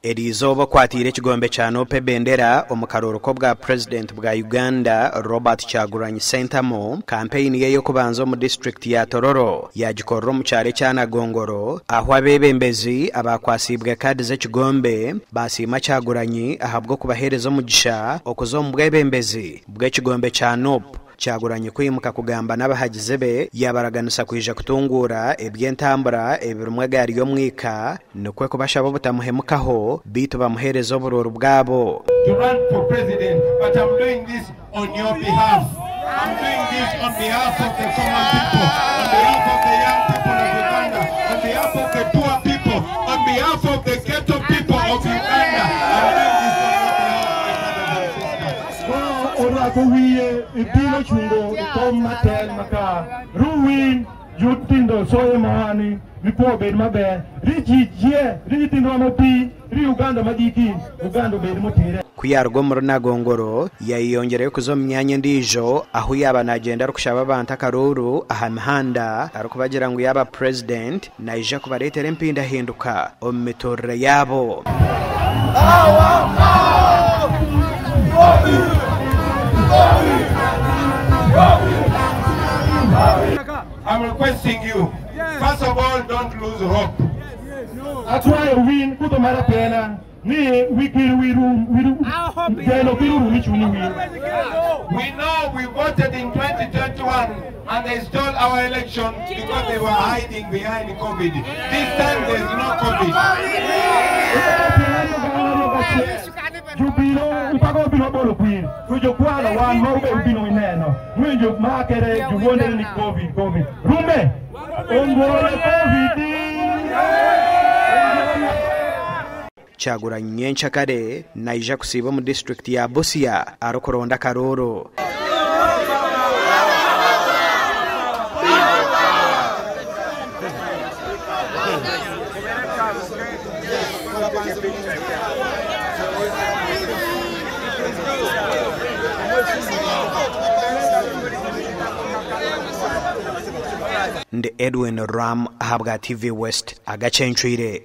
Eriizooba okwatiire ekigombe kya NUP ebendera omu karuuru k'obwa Purezidenti bwa Uganda, Robert Kyagulanyi Ssentamu, kampeyini ye ey'okubanza omu disiturikiti ya Tororo yaagikorera omu kyaro ekya Nagongoro ahu abeebembezi abaakwasiibwe kaadi z'ekigombe baasiima Kyagulanyi ahabw'okubaheereza omugisha okuza omu bwebembezi bw'ekigombe kya NUP. Kyagulanyi kwimuka kugamba n'abahagizi be yaabaraganisa kwija kutunguura eby'entambura ebirimu egaari y'omwika nikwo kubashaba obutamuhemukaho beitu bamuheereze oburuuru bwabo. To run for president but am doing this on your behalf, am doing this on behalf of the common people, on behalf of the young people of Uganda, on behalf of the poor people, on behalf of the ghetto people of Uganda, am doing this on your behalf my brothers and sisters. Ka orwako wiye i bilo cungo i kom matel makar, Ruwin jutindo soyo mawani mi kwo obed maber, ri ji jie, ri nyithindwa ma opii, ri Uganda ma giki, Uganda obed motire. Ku yaaruga omuri Nagongoro, yaayeyongyerayo kuza omu myanya endiijo ahu yaaba naagyenda arikushaba abantu akaruuru aha mihanda arikubagira ngu yaaba Purezidenti naija kubareetera empindahinduka omu mituurire yaabo. I'm requesting you, first of all, don't lose hope. Atwayo win kutho mar apena ni wi kwir wi rum wi ru geno biro rum i chunyi win. We know we voted in 2021 and they stole our election because they were hiding behind covid. This time there is no covid. Jubilo upago bino bolo kwir to jokwalo wan ma ube ubino ineno winjo ma kere juwuondere ni covid covid rume ongole covid. Kyagulanyi nyenkyakare naija kusiiba omu disiturikiti ya Busia arikuronda akaruuru. Ndi Edwin Ram ahabwa TV West agacencwire.